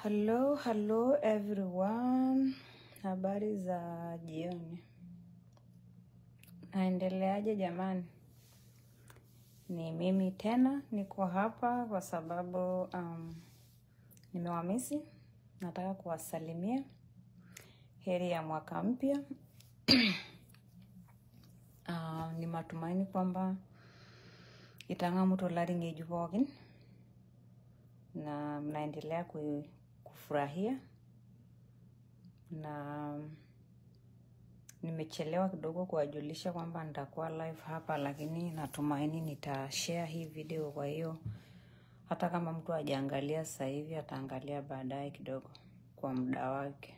Hello, hello everyone. Habari za jioni. Naendeleaje jamani? Ni mimi tena, niko hapa kwa sababu nimewamisi. Nataka kuwasalimia. Heri ya mwaka mpya. Ni matumaini kwamba itang'amuto olari ng'ejuk pookin na mnaendelea kufurahia. Na nimechelewa kidogo kuwajulisha kwamba nitakuwa live hapa, lakini natumaini nitashare hii video, kwa hiyo hata kama mtu hajaangalia sasa hivi ataangalia baadaye kidogo kwa muda wake.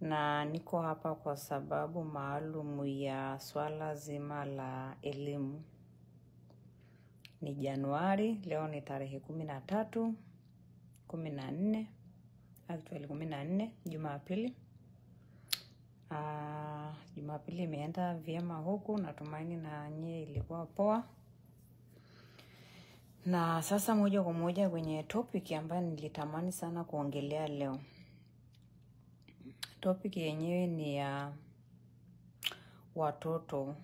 Na niko hapa kwa sababu maalum ya swala zima la elimu. Ni Januari, leo ni tarehe 13, 14, actually 14, Jumapili. Jumapili imeenda vyema huku, natumaini na nyie ilikuwa poa. Na sasa moja kwa moja kwenye topic ambayo nilitamani sana kuongelea leo. Topic yenyewe ni ya watoto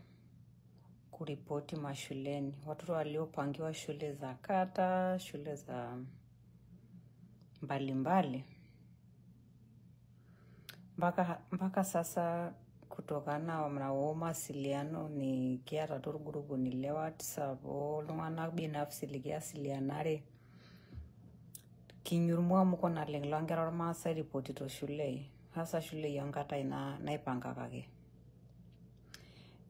kuripoti mashuleni. Watoto waliopangiwa shule za kata, shule za mbalimbali. Mpaka sasa kutokana na mawasiliano ni kiata torgurupuni le WhatsApp oltung'anak binafsi likiasilianare kinyurmuamuko naleng loonkera ormaasai ripotito shulei hasa shulei onkatai naipangakaki.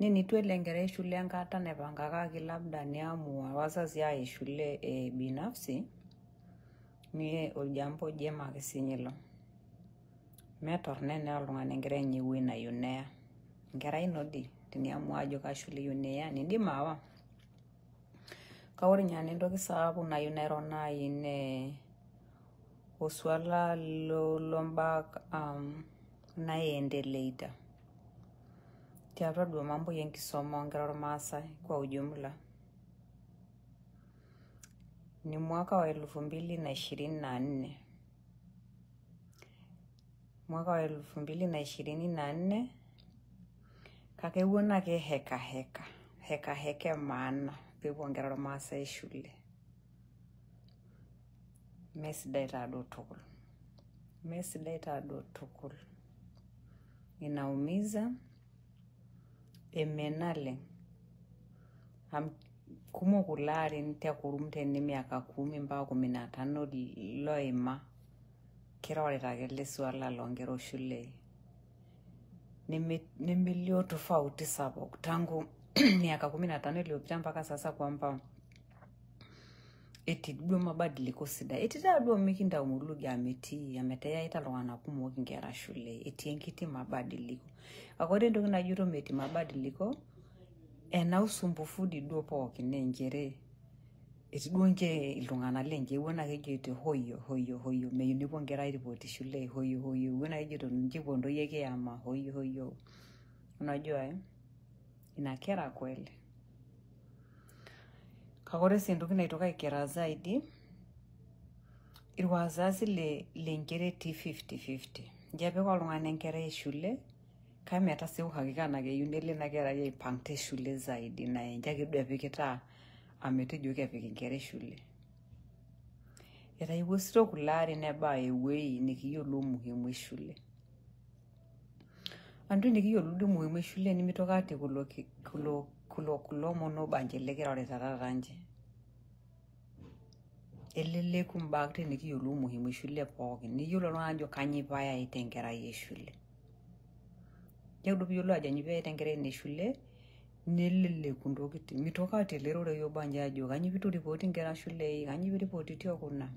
Nenitu elo enkerai shule enkata naipangakaki labda niamua wazazi aaya shule binafsi ni oljambo jema ake siinye ilo. Metorrono eneya oltung'ani enkerai enye ewueji nayieu neya. Enkerai ino dii teniamua ajo kaa shule iyieu niya nindim aawa. Kake ore ninye nanu entoki sapuk nayieu nairo naaji nee osuala lombaa naendeleita tiatua duo mambo enkisoma oonkera ormaasai kwa ujumla. Ni mwaka wa 2024. Mwaka wa 2024 kake ewuon ake heka heka. Heka heka emaana peepuo nkera ormaasai shule. Mesidai taaduo tukul. Mesidai taaduo tukul. Inaumiza, eme naleng. Kumok kulo arin tekurum tene miaka 10 mpaka 15 loima kirorita ake ele suala loonkera oshulei. Nemelio tofauti sapuk tangu miaka 15 iliyopita mpaka sasa kwamba etii duo mabadiliko sidai. Etii taa duo mikintau mulugi ametii ameteyaita iltung'anak kumok inkera shule. Etii enkiti mabadiliko. Kake ore entoki najito metii mabadiliko ena usumbufu dii duo pookin nchere etii duo nche iltung'anak lenche ewuon ake ejoito hoyo hoyo hoyo meyieu nepuo nkera airipoti shule hoyo hoyo ewuon ake ejito ninche epuo ntoyie kiyama hoyo hoyo. Unajua inakera kweli. Kake ore sii entoki naitoki aikera zaidi irwazazi lenchere etii 50-50. Ncho epik oltung'ani enkerai shule kake meeta sii uhakika naa keyieu nelo ina kerai aipang te shule zaidi naa enche ake duo epikita ametejoki epik inkera shule. Etaiwuosito kulo arin nebaa ewueji nikiyiolo umuhimu eshule. Antu nikiyiolou duo umuhimu eshule nimitoki atii kulo omon oobanje likirorita taata nche. Eleleku mbaa tenikiyiolou umuhimu eshule pookin. Niyiolo oltung'ani ajo kanyio payaita enkerai eshule. Ore duo piiyiolou ajo nyoo piyaita enkerai ino shule neleleku ntokitin. Mitoki atii ele rorei obanji ajo kanyio piitu iripoti inkera shulei, kanyio piiripotitio kuna.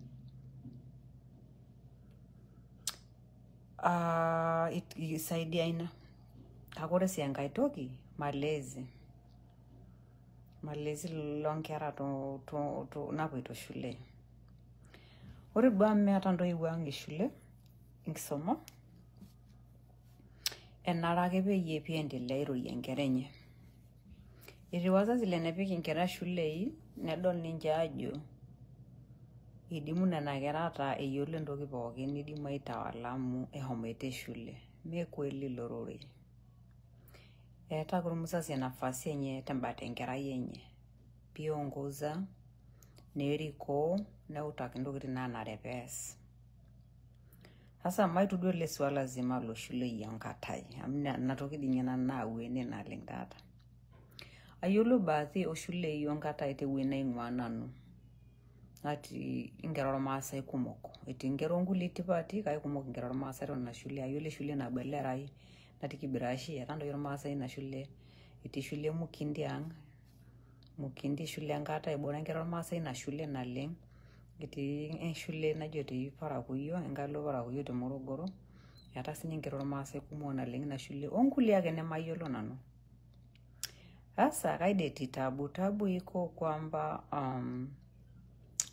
Isaidia ina. Kake ore sii enkae toki, malezi. Malezi loonkera napoito shule. Ore duo amu meeta ntoiwuo ang' eshule enkisoma, enare ake peyie piendelea airorie inkera enye. Etii wazazi lenepik inkera shulei nedol ninche ajo Eidimu nena kera ataa eyiolo entoki pookin nidimu aitawala amu eshomoita shule. Mee kweli ilo rorei. Eeta ake ormuzazi nafasi enye tembata enkerai enye. Piongoza, nerikoo, neutaki ntokitin naanare pees. Sasa maituduo ele swala zima lo shule onkatai amu ina toki dii ninye nanu nayawua ene naleng taata. Ayiolo baadhi oshulei onkatai tewueji naing'ua nanu natii inkera ormaasai kumok. Etii inkera onkulie tipati kake kumok inkera ormaasai tonena shulei. Ayiolo eshule nabo Elerai natii Kibirashi etaa ntoyie ormaasai ina shule. Etii shule Mukindi ang', Mukindi shule enkata ebore inkera ormaasai ina shule naleng. Etii eshule najo etii Parakuyo, enkalo Parakuyo te Morogoro. Eeta sinye inkera ormaasai kumok naleng ina shule onkulie ake nemayiolo nanu. Sasa kaideti tabu tabu iko kwamba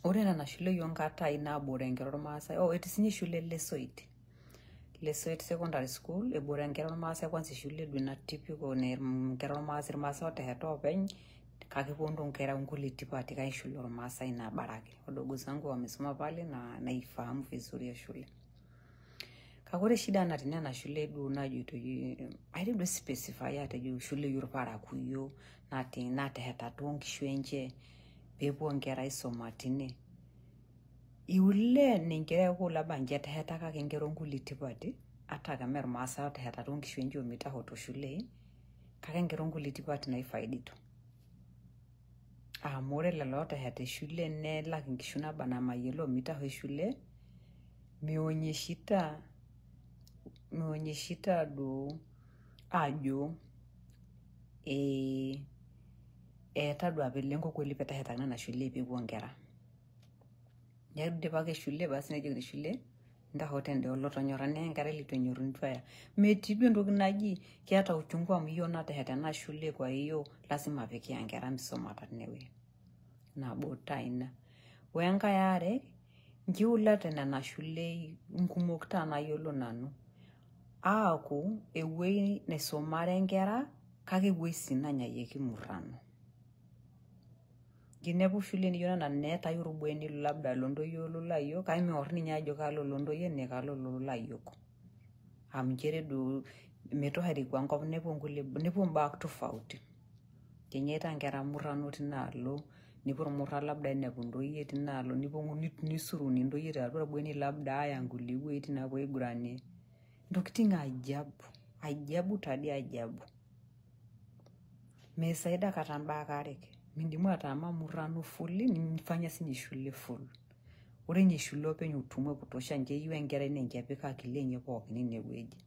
ore nena shulei onkatai naabore inkera ormaasai oh etii sinye shule Lesoit, Lesoit Secondary School ebore inkera ormaasai kwanza eshule duo ina typical naa inkera ormaasai irmaasai ootesheta oopeny kake eponu inkera onkulie tipati kake shule ormaasai ina barake. Wadogo zangu wamesoma pale na naifahamu vizuri hiyo shule. Kake ore shida natii nena shule duo najoitoi aidim duo specify atejo shulei orparakuyo natii natesheta toonkishu enche peepuo inkera aisuma tine. Iule ninche eeku labda nche eteshetakaki inkera onkulie tipati ata kama irmaasai ootesheta toonkishu enche omitaho toshulei kake inkera onkulie tipati naifaidito. Amu ore lelo ootesheta eshule nelak inkishu naba anaa mayiolo omitaho eshule mionyeshita mionyeshita duo ajo eeta duo apa lengo kweli peteshetakini nena shulei peepuo inkera. Neeku idipa ake shule basi nejokini shule ntaho tende olotonyora neya enkerai leitu enyoru nitu eya. Metii duo entoki naji kiata uchungu amu iyiok natesheta ena shule kwa hiyo lazima pikiya inkera misumata tinewueji. Nabo taa ina. Wenkae are nkiulate nena shulei nkumok taa nayiolo nanu aaku ewueji naisumare inkera kake ewueji sii nanyayieki murrano. Kinepu shule nijo nena neetae orbweni labda lontoyie ololayiok kake meorr ninye ajo kalo lontoyie nekalo lolayiok. Amu nchere duo mitosha erikua enkop nepuo nkulie nepuo imbaa tofauti. Kenyaita inkera murrano tinaalo nepuo irmurran labda ainepu intoyie tinaalo nepuo nisuruni intoyie tiatua orbweni labda aaya nkulie wueitin naapuo aiguranie. Ntokitin ajabu, ajabu tadi ajabu. Mesaida kata mbaa karek. Mindimu atama murrano fully nifanya sinye shule full. Ore ninye shule openy utumwa kutosha nche eyieu enkerai ninche epik akili enye pookin inewueji.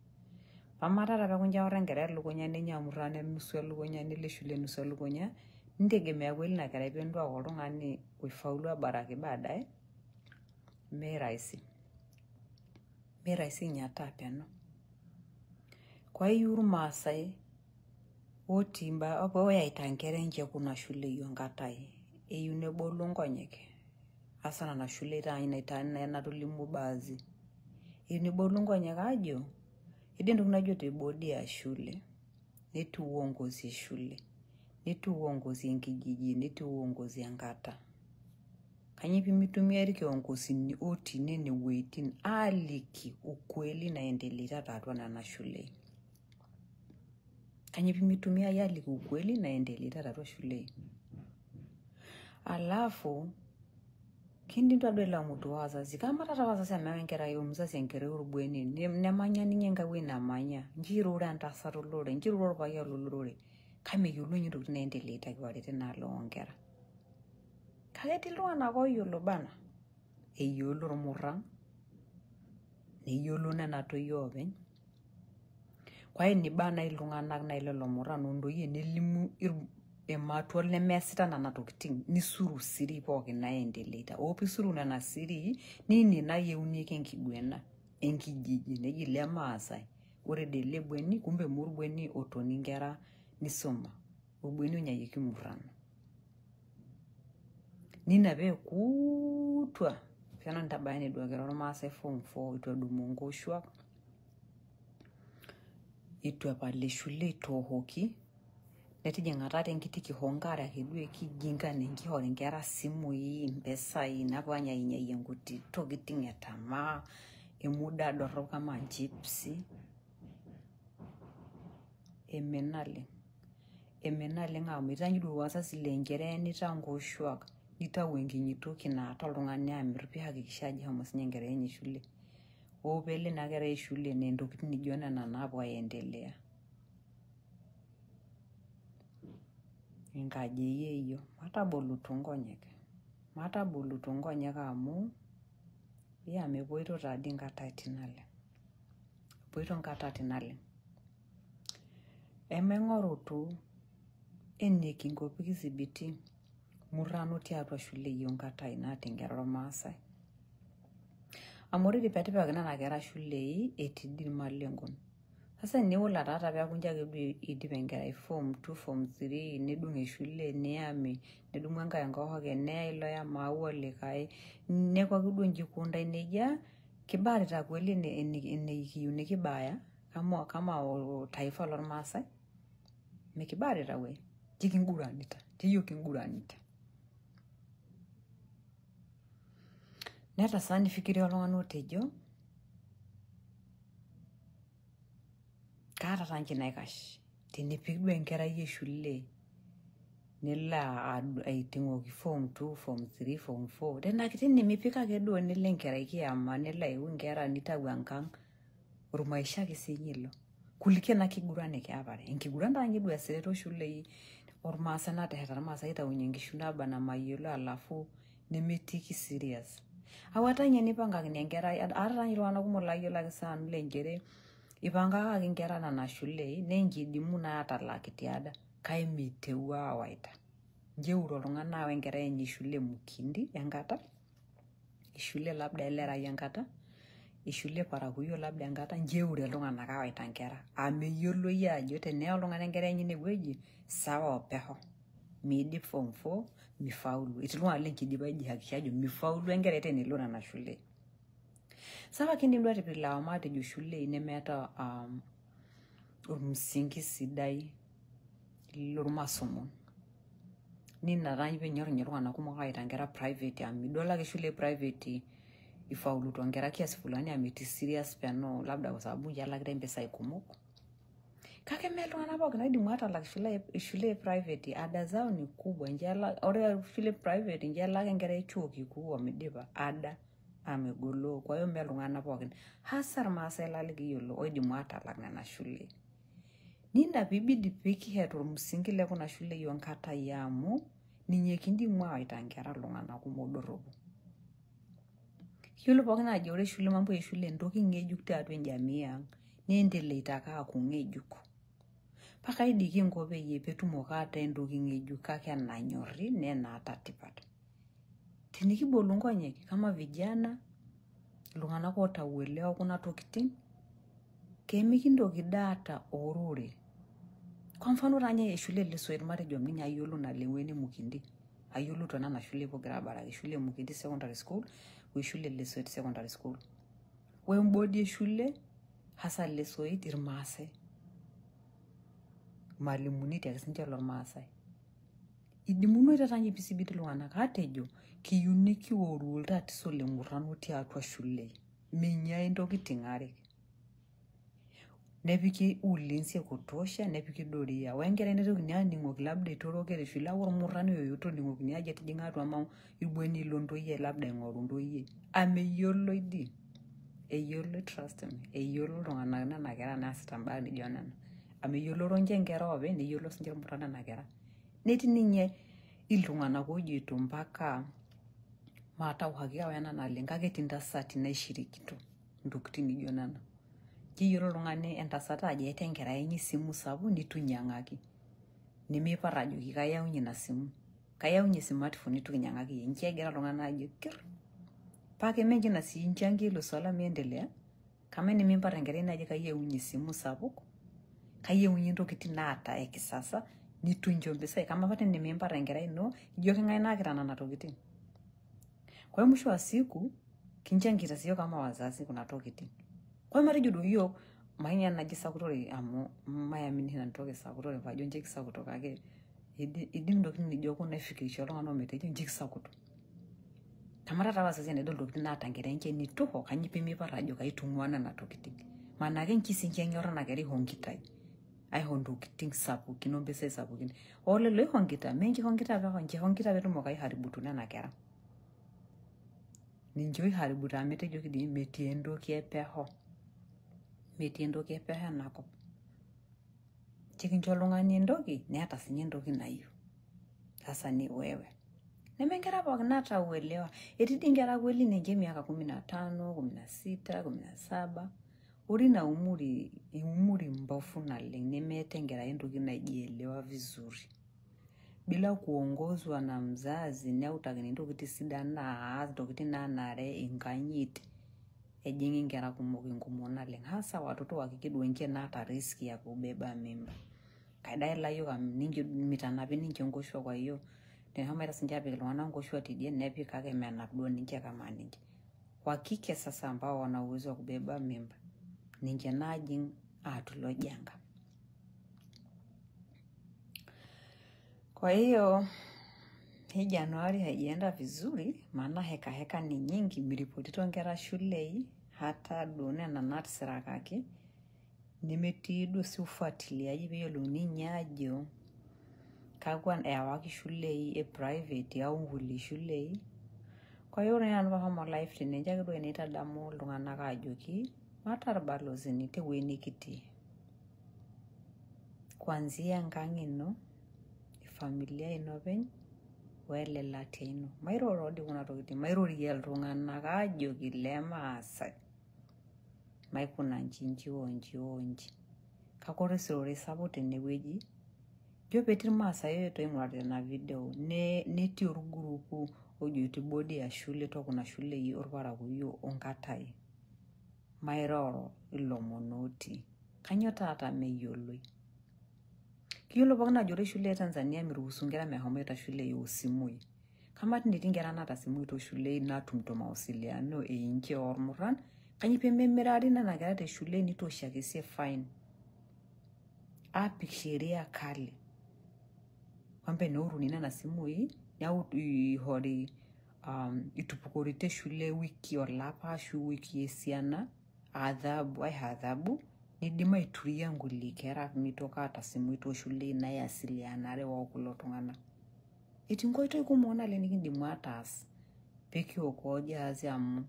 Amaa taata peeku inche eorro enkerai elukunya nenya murrano nusu elukunya nelo shule nusu elukunya nitegemea kweli ina kerai peelotu aaku oltung'ani oifaulu abaraki baadaye mee rahisi. Mee rahisi ninye ata peno. Kwa hiyo irmaasai otii mbaa oyaita inkera enche kuna shulei onkatai eyieu nebolu nkonyek hasa nena shulei taa natolimuo baadhi. Eyieu nebolu nkonyek aajo etii entoki najo te bodi ya shule netii uongozi e shule netii uongozi enkijiji netii uongozi enkata. Kanyio pimitumia irkiongozini otii nene wueitin aaliki ukweli naendelea tiatua nena shulei. Kanyio pimitumia aliki ukweli naendelea tiatua shulei. Alafu kindim tadua ilaumu wazazi kama tata wazazi amewa enkerai omzazi enkerai orbweni nemanya ninye enkae wueji namanya nchi irure entasat olorere nchi irure orpayian lolorere kake meyiolo ninye ntokitin naendelea kiwarie tinaalo oonkera. Kake etii iltung'anak ooyiolo bana eyiolo irmurran neyiolo nena toyie oopeny. Kwa hiyo eniba nai iltung'anak nai lelo murran ontoyie nelimu ematua nemeesita nena tokitin nisuru siri pookin naendeleita. Opisuru nena sirii niine nayieunieki enkiguena enkijiji neji lemaasai ore dii ele bweni kumbe mee orbweni otoni inkera nisuma orbweni onyayieki murrano. Nina pee kuutua peno ntabaya ene duo kira ormaasai form four eitu edumu nkoshuak eitu epal eshule eitoohoki Netijing'a taata enkiti kihongare ake duo ekijinga nenkihore inkera isimui, impesai napuo anyainyayie nkuti tokitin e tamaa emuda dorrop kama nchipsi. Emen naleng. Emen naleng amu itanyu duo wazazi lenche eenita nkoshuak nitau enkinyi toki naata oltung'ani amirr piihakikisha ajo eshomo sinye enkerai enye shule. Oo peelo ina kerai shule naa intokitin nijo nena naapuo aendelea. Enkaji e yieyo, matabolutu nkonyek. Matabolutu nkonyek amu iya mepoito taadii nkataitin naleng. Epoito nkataitin naleng. Emaing'orutu enikinko pikithibiti murrano tiatua shulei onkatai natii inkera ormaasai. Amu ore petipikaki nena kera shulei etii dii irmalengon. Sasa eniula taata peeku inji ake duo idip enkerai form 2, form 3 nedung eshule neyami nedumu enkae enkoshoke neyai iloyama au olikae neeku ake duo inji ikundae nejia kibaarita kweli enikiyieu nikibaya kama, kama taifa lormaasai mikibaarita we nji kinguranita nji yiok kinguranita. Neeta saa nifikiria oltung'ani otejo kaata taa nji naikash tenipik duo enkerai eshule nelo aiting'oki form 2, form 3, form 4 tenaa kiti nimipik ake duo nelo enkerai kiyama nelo aiu inkera nitau enkang ormaisha ake siinye ilo kuliko ena kiguran nikiapare enkiguran taa ninye duo eesitai tooshulei ormaasai natesheta irmaasai aitaunye inkishu naba namayiolo alafu nemetiiki serious. Awata ninye nipangakini enkerai aata taa ninye iltung'anak kumok layiolo ake sinanu lenchere ipangakaki inkera nena shulei naa enkidimu naa atalak tiada kake meiteu awaita. Njo eure oltung'ani aawa enkerai enye shule mukindi enkata, eshule labda elerai enkata, eshule parakuyo labda enkata, njo eure iltung'anak awaita inkera amu meyioloi ajo teneya oltung'ani enkerai enye inewueji sawa opeho miidip form 4 mifaulu. Etii iltung'anak lenche idipa aijihakikisha ajo mifaulu enkerai tenelo nena shulei. Sawa kindim duo atipik lawama atejo shulei nemeeta ormsingi sidai lormasomon. Nina taa penyor ninye iltung'anak kumok awaita inkera private amu idol ake shule private ifauluto inkera kiasi fulani amu metii serious peno labda kwa sababu nche elakitai impisai kumok. Kake mee iltung'anak pookin oidimu atalak shule private, ada zao ni kubwa. Nche elak ore shule private nche elak enkerai chuo kikuu omidipa ada amu egolo. Kwa hiyo mee iltung'anak pookin hasa irmaasai lang likiyiolo oidimu atalak nena shulei. Nina piibidi pikihet ormsingi le kuna shulei onkatai amu ninye kindimu awaita inkera iltung'anak kumok dorropu. Kiyiolo pookin ajo ore shule mambo e shule entoki ng'ejuk tiatua enjamii ang niendeleita ake aaku ng'ejuk. Mpaka idi kinko peyie petumoki ataa entoki ng'ejuk kake enanyorri naa enaata tipat. Tinikibolu nkonyek kama vijana iltung'anak oota uelewa kuna tokitin kemikintoki dii aata orore. Kwa mfano taa ninye eshule e Lesoit matejo ninye ayiolo naleng wene Mukindi. Ayiolo too nena shulei pokira abaraki shule e Mukindi secondary school o shule e Lesoit secondary school. Wembodi eshule hasa Lesoit irmaasai. Irmalimuni tiake sinche lormaasai. Idimunoyu taata ninye piisibiti iltung'anak atejo kiyieu nikiworuu iltatiso le murrano tiatua shulei. Minyai intokitin are. Nepiki ulinzi ya kutosha nepiki doria. Ore enkerai neitokini aning'oki labda etoroke te shule au ormurrani yoyote oning'okini ajo etijing'a atua irbweni lontoyie labda aing'oru intoyie. Amu eyioloi dii. Eyioloi trust me. Eyiolo iltung'anak nena kera naasita imbaa nijo nena. Amu eyioloro ninche inkera oopeny neyiolo sinche irmurran nena kera. Netii ninye iltung'anak ojoito mpaka maata uhakika wena naleng kake etii intasati naishirikito intokitin nijo nena. Keyiolo oltung'ani entasat ajo eeta enkerai enye esimu sapuk nitu inyang'aki. Nemeipar ajoki kayaunye ina simu. Kayaunye smartphone nitu kinyang'aki iyie. Nche egira iltung'anak ajo kirr. Pake menji ina sii inchangie hilo swala miendelea. Kama enimimpar enkerai ino ajo kayieunye esimu sapuk, kayieunye intokitin naata e kisasa nitu incho mpisai. Kama apa tenimimpar enkerai ino, ijo king'ae naakita nena tokitin. Kwa hiyo mwisho wa siku kinchangita siyo kama wazazi kuna tokitin. Kwa hiyo matejo duo yiok Mainya najisakutore amu mayamini nena toki sakutore pajo nche kisakuto kake idim ntokitin nijo kuna aifikirisha oltung'ani ometejo nche kisakuto. Amu taata wazazi enedol ntokitin naata nkera enche nituho kanyi pemipar ajo kaitung'ua nena tokitin. Maana ake nchi sinche enyorra ena kerai ihongitai aiho ntokitin sapukin ompisai sapukin. Ole loihongita menche ihongita peho nche ihongita petumoki aihaributu nena kera. Ninche oihaributo amu etejoki dii metii entoki epeho. Metii entoki epeho enakop. Nche kincho oltung'ani entoki neeta sinye entoki nayieu. Sasa ni wewe. Neme nkera pookin naata uelewa. Etii dii nkera kweli ninche miaka 15, 16, 17. Ore ina umuri mbofu naleng nemeeta enkerai entoki najielewa vizuri. Bila kuongozwa na mzazi neutakini ntokitin sidan naas ntokitin naanare enkanyit ejing inkera kumok inkumok naleng hasa watoto wa kike duo ninche naata riski ya kubeba mimba. Kaidai layiok amu ninche mitanapi ninche nkoshuak kwa hiyo teneshomoita sinche apik iltung'anak nkoshuak tidie nepik kake menap duo ninche kama ninche. Wa kike sasa ambao wana uwezo wa kubeba mimba ninche naajing atua ilo janga. Kwa hiyo hii Januari haijaenda vizuri maana heka heka ni nyingi miripotito nkera shulei hata duo nena natisirakaki nemetii duo sii ufuatiliaji peeyiolouni ninye ajo kakwa ewaki shulei e private au nkulie shulei. Kwa hiyo ore nanu pashomo live tene nche ake duo naitadamu iltung'anak ajoki mataa irbalozini tewueji nikitii. Kuanzia enkang ino, familia ino openy welelatia ino. Mairoro dii kuna tokitin, mairorie iltung'anak ajoki lemaasai maikuna nji nji onji onji. Kake ore sirorei sapuk tenewueji ijo petii irmaasai oetuo aing'uraa tena video netii orgurupu ojo bodi ya shule tokuna shulei orparakuo onkatai. Mairoro ilomon otii. Kanyoo taata meyioloi? Kiyiolo pookin ajo ore shule e Tanzania miruhusu nkera meshomoita shulei osimui. Kamaa tenetii nkera naata simui tooshulei natumito mawasiliano einche ormurran, kanyi pememirari nena kera te shule nitoshi ake sie fine. Apik sheria kali. Kwamba eneoruni nena simui neeku ihori itupukori te shule wiki olapa ashu wiki esiana adhabu aiho adhabu nidim aituria nkulie kera mitoka aata simui tooshulei naiasilianare okulo tung'anak. Etii nkoitoi kumok naleng nikindim ataas pekiokoa jahazi amu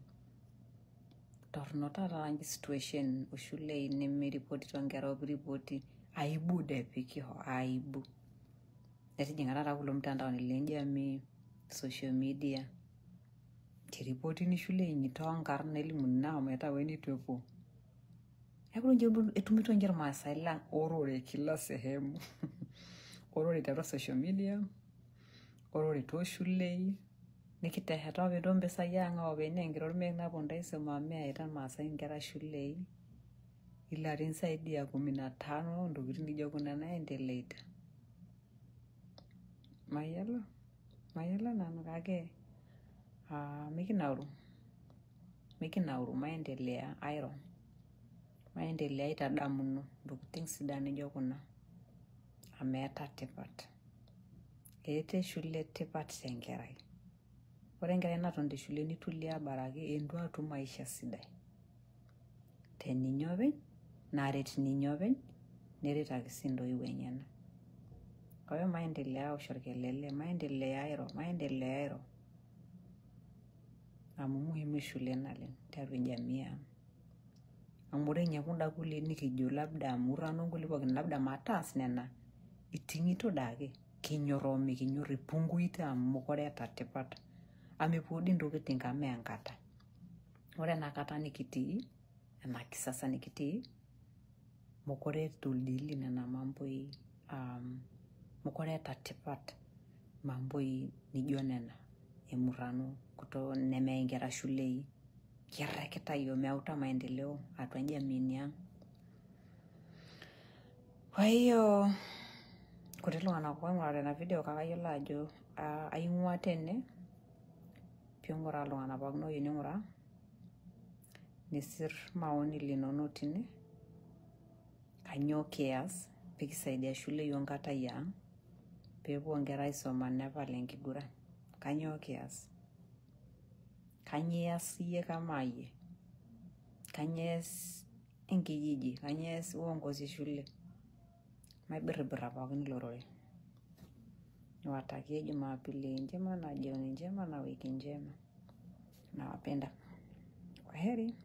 torrono taata nji situation oshulei nemiripotito nkera opiripoti aibu depiki ho aibu. Netijing'a taata kulo mtandaoni le jamii social media tiripotini shule inyi toonkarn nelimuni nashomoita wenitu epuo. Neeku ninche etumito ninche irmaasai lang orore kila sehemu. Orore tiatua social media, orore tooshulei, nikitesheta openy toompisai ang openy enkirormek naponu aisimamia ayaita irmaasai inkera shulei ilarin zaidi ya 15 ntokitin nijo kuna naendeleita. Mayiolo, mayiolo nanu kake mikinauru, mikinauru maendelea airo, maendelea aitadamuno ntokitin sidan nijo kuna amu eeta tipat. Eeta shule tipat tenkerai. Ore enkerai naton te shule nitulia abaraki entu atum maisha sidai. Teninye openy, naret ninye openy, neret ake sii intoiwuo enyenak. Kwa hiyo maendelea awosh orkelele, maendelea airo, maendelea airo. Amu muhimu shule naleng tiatua jamii ang. Amu ore ninye kunda kulie nikijo labda murrano nkulie pookin labda mataas nena iting'ito daake kinyor oo mikinyor ipunguita amu mokure eeta tipat. Amu mepuo dii ntokitin kama enkata. Ore ena kata nikitii, ena kisasa nikitii, mokure etudili nena mamboi mokure eeta tipat mamboi nijo nena emurrano kuto nemeyai inkera shulei kerekita yiok meyauta maendeleo atua njamiini ang. Kwa hiyo kuti iltung'anak oing'ura tena video kake ayiolo ajo aing'ua tene ping'uraa iltung'anak pookin oyieu ning'uraa nisir maoni linono tine. Kanyoo kias pee kisaidia shule yiok nkata ang peepuo nkera aisoma nepal enkiguran? Kanyoo kias? Kanyoo ias iyie kama iyie? Kanyoo eas enkijiji? Kanyoo eas uongozi e shule? Maibirribirra pookin ilo rorei. Niwatakie Jumapili njema na jioni njema na wiki njema. Nawapenda. Kwaheri.